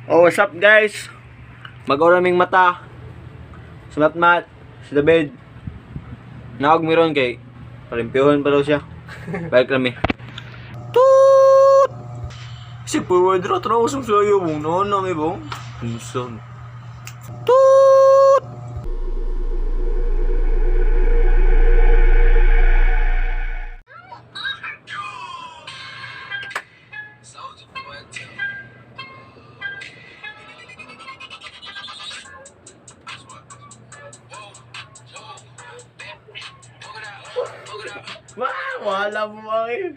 Oh, what's up, guys? Mag-ora ming mata. Sa Matmat, sa David. Naog meron kay palimpyuhan pa daw siya. Balik kami. Toot! Si forward ra traw sa sayo mo no na may bong. Unsa? Toot! Ma, wala mo ay.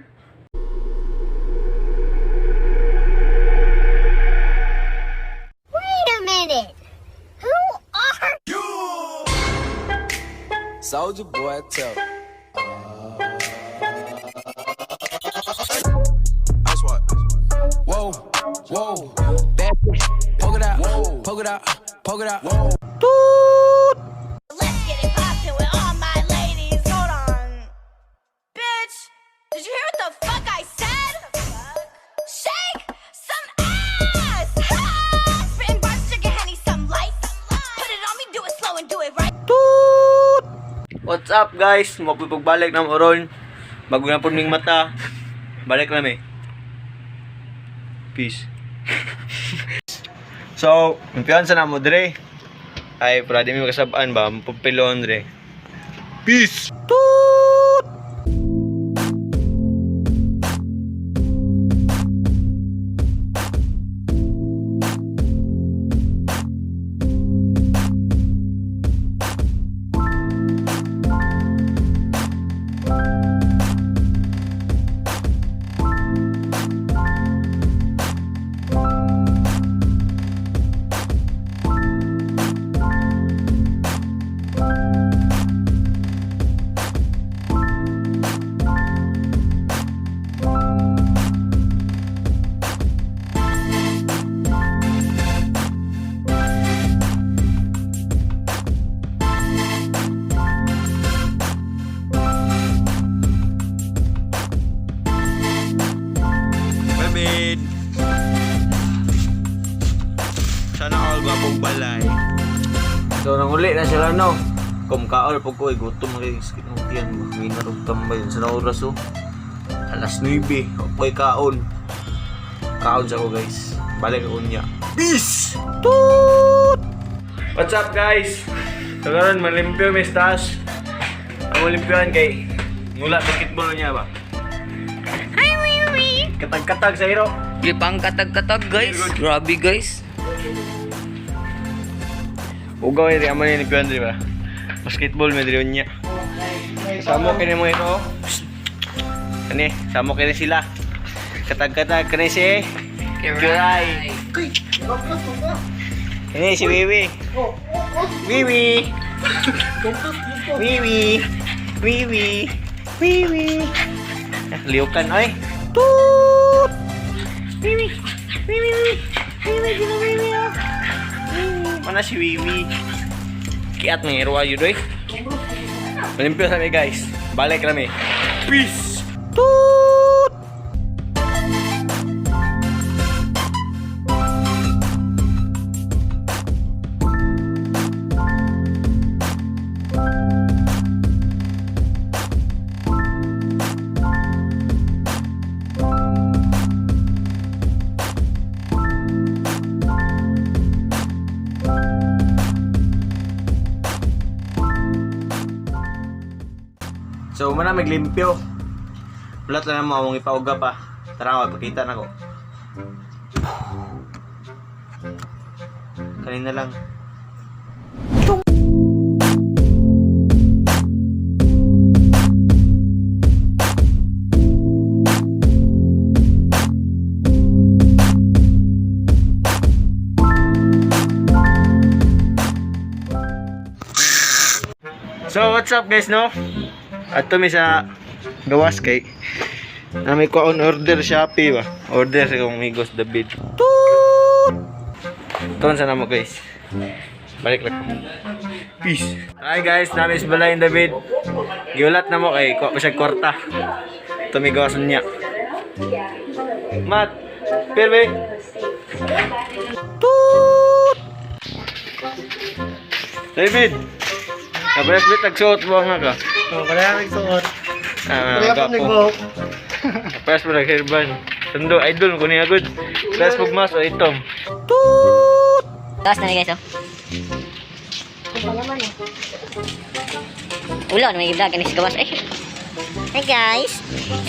Wait a minute. Who are Soldier boy, tell. Ice what? Whoa, whoa, bad bitch. Poke it out, whoa, poke it out, poke it out. Whoa. Let's get it poppin' with all my ladies. Hold on. Bitch, did you hear what the fuck I said? Shake some ass. Ha! Spittin' bars, drinking Henny, some light. Put it on me, do it slow and do it right. What's up, guys? Mapupagbalik na mo ron. Bago na po ming mata. Balik na mi. Peace. So, kumpiyansa na mo dre. Ay, para di mi makasabaan ba? Mapupilon dre. Peace! Toot! Bye, babe. Sana all gwapong balay. So, nanguli na sila, no? Kung kaol, pag ko, ay gutom na kayo. Sakit ng tiyan. May narog tambay. Sa na oras, oh. Alas 9. Apoy kaon. Kaon sa ko, guys. Balik ako niya. Peace! Toot! What's up, guys? So, karon malimpyo, may stash. Ang limpyohan kay nula basketball niya ba? Katag-katag sa iro. Di pang katag-katag, guys. Grabe, guys. Ugaw ni amo ni Pion, di ba? Basketball may diri niya. Samo kini mo ito. Ani, samo kini sila. Katag-katag kini si Kiray. Kini si Wiwi. Wiwi. Wiwi. Wiwi. Wiwi. Ah, liukan oy. Toot. Wiwi. Wiwi. Wiwi. Wiwi, gina Wiwi ah. Wiwi. Mana si Wiwi? Kiat ng irwa yun, oy. Malimpyo sa mi, guys. Balik kami. Peace! Toot! So, mana maglimpyo. Wala lang mo among ipauga pa. Tara, magpakita na ko. Kanina lang. So, what's up, guys, no? Ato mi sa gawas kay na may kuon order Shopee ba? Order sa kong amigos David. Toot! Tuon sa namo, guys. Balik lang. Peace. Hi guys, nami sa balay David. Giulat na mo kay kuha pa siya kwarta. Ito may gawasan niya. Mat, perbe. Toot! David! Kapares bit nagsuot mo nga ka. Oh, kaya nagsuot. Ah, Kaya pa nagbuhok. Kapares mo nag-hairband. Sundo, idol ko niya good. Last pugmas o itom. Toot! Taas na ni guys, oh. Ulo, may vlog ani sa gawas. Ay. Hi guys.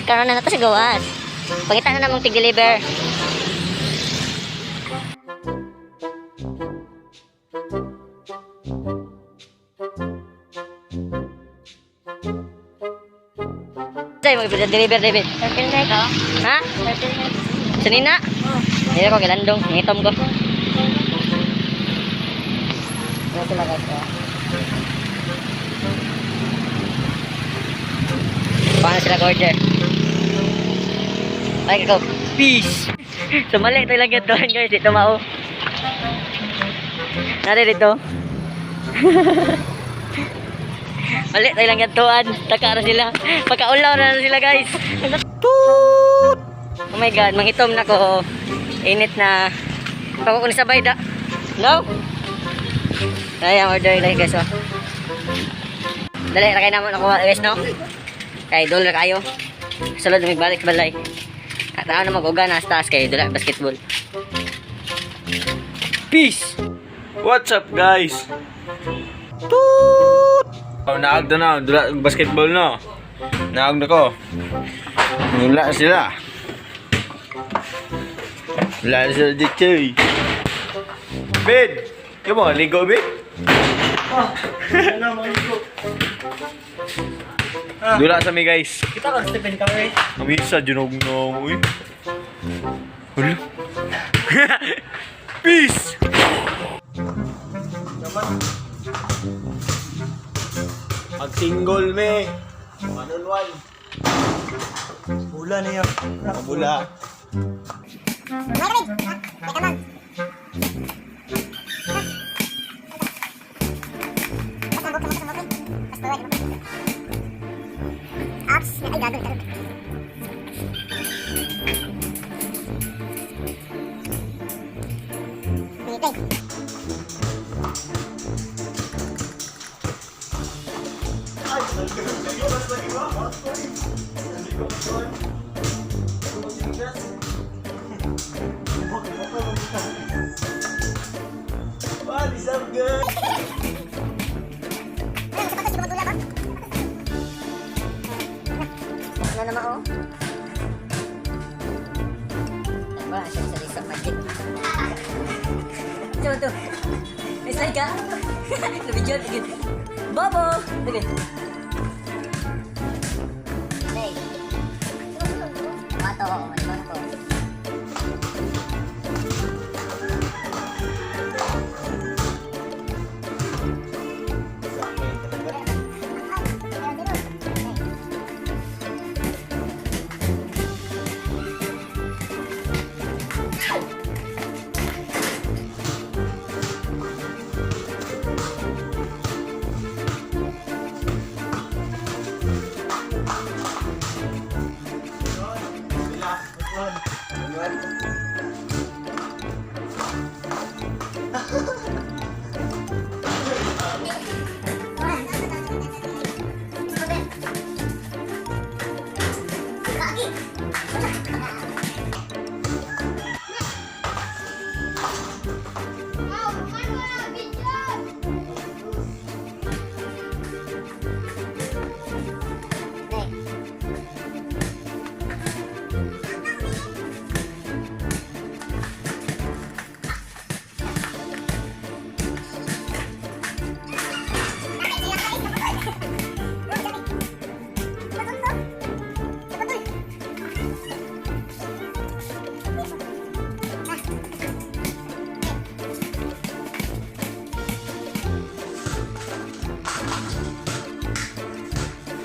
Karon na nato sa gawas. Pangita na namang tig-deliver. Say, mag-deliver, David. Turtleneck. Ha? Turtleneck. Sanina? Hindi ko gilandong, ngitom ko. Ano sila guys? Oh. Paano sila order? Ay, ko. Peace! So mali ito lang ito guys, dito mao. Nari dito. Mali ito lang ituan. Taka na sila. Pagkaulaw na sila guys. Toot! Oh my God, mangitom na ko. Init na. Pag ko sabay da. No? Ay, ang order lang guys oh. Dali, rakay naman ako guys no. Kay dol ra kayo. Sulod na magbalik sa balay. At na mag-uga na sa taas kay dula basketball. Peace. What's up guys? Toot! Oh, naag na na, dula basketball na. Naag na ko. Wala sila. Wala na sila dito eh. Bed! Yung mga ligo, Bed? Ano, mga ligo. Dula sa mi guys. Kita ka, Stephen Curry. Ang isa, junog na uy. Hala. Peace! Mag-single me. One on one. Hula niya. Mabula. What is up, girl? Ano naman oh? Wala siya sa Lisa Magic. Ito, ito. May slide ka? Nabidyo, nabidyo. Bobo! Sige. Hey. Bato, bato.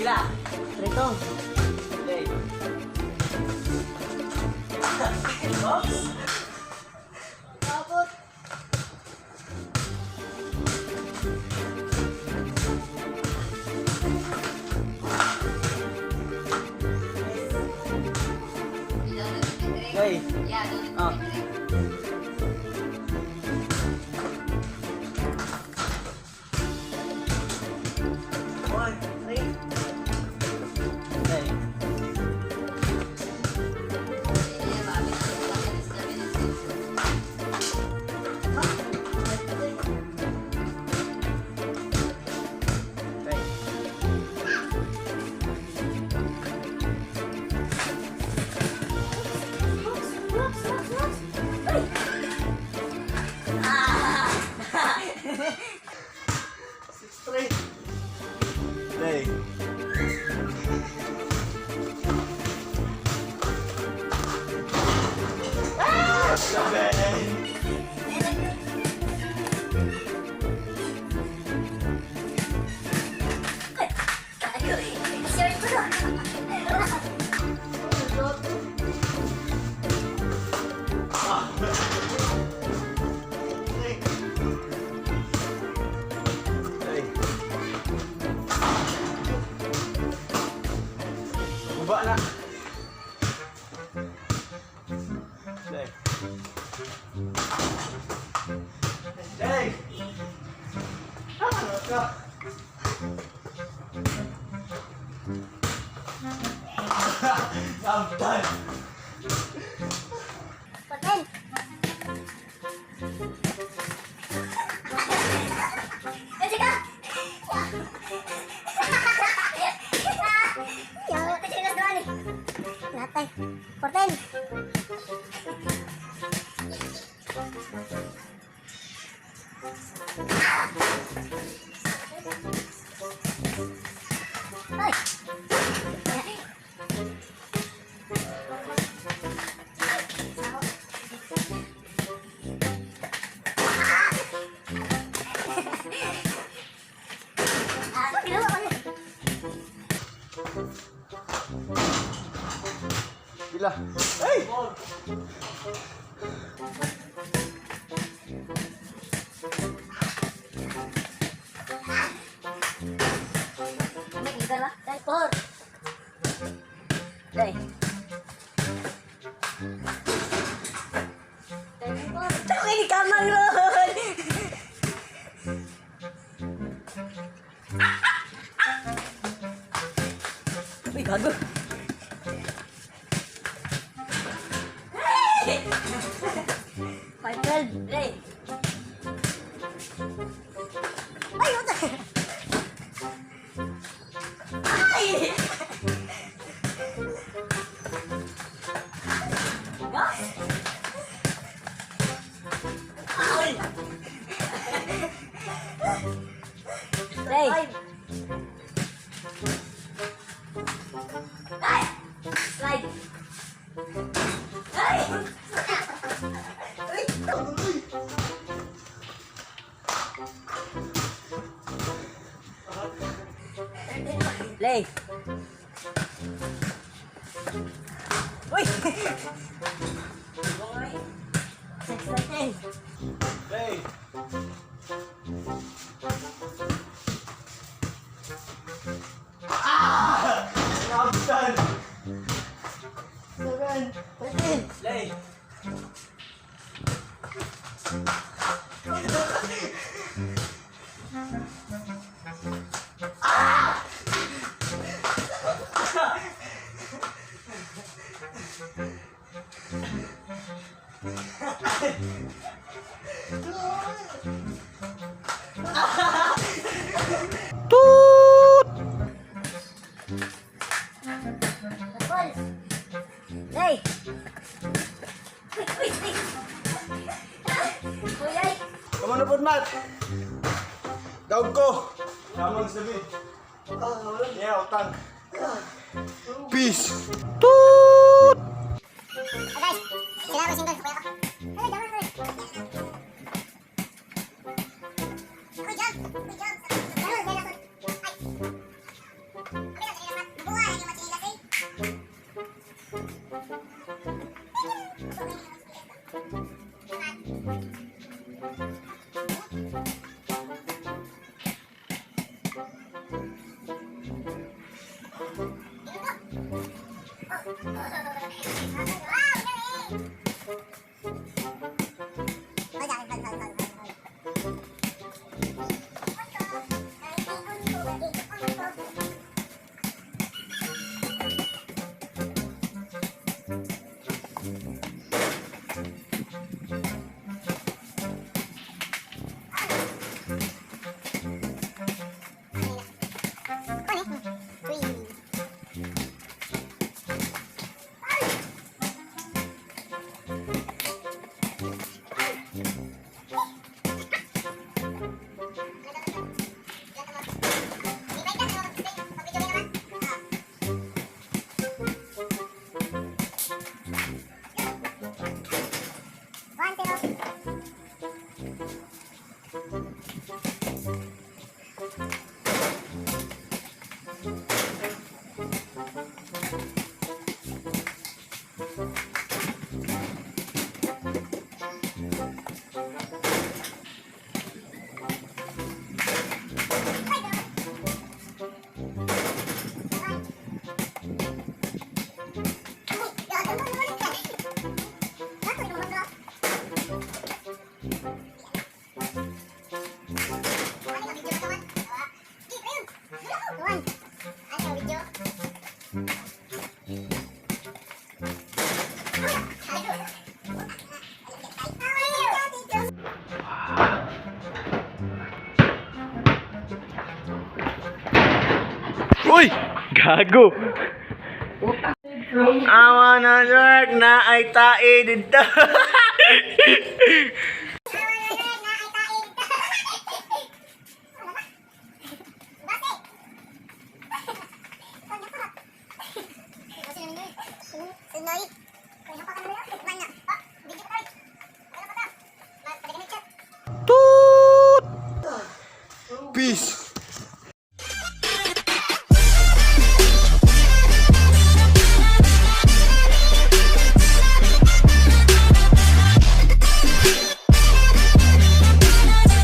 Gila. Rito. Hey. Oh. Ka. I'm done. 14. Eh, sige! Yawa, kasi nas doon eh. Natay. 14. Ay! Ah, ginawa ko na. Pila? Ay! May iba ba? 4. Day. Takay ni kamang ron. Uy, gago. 5-12. Day. Ay, what the? Ay! Gas. Ay. Day. Five. Ay! Slide. Ay! Lay. Uy. 6-13. Hey! Ah! I'm done. 7, 13. Lay! Paul. Lay. Uy, uy, uy. Kuya, ay. Come on na po, Matt! Dog ko! Kamang sabi. Yeah, utang. Peace! Ah, guys, sila ako single. Kuya ko. Ay, dama ko. Uy, jump! Uy, jump! Laro, laro, laro. Ay. Abi na, kanina, Mat. Buha, yung matsinilas, eh. Uy! Gago! Awa na work na ay tae dito. Peace.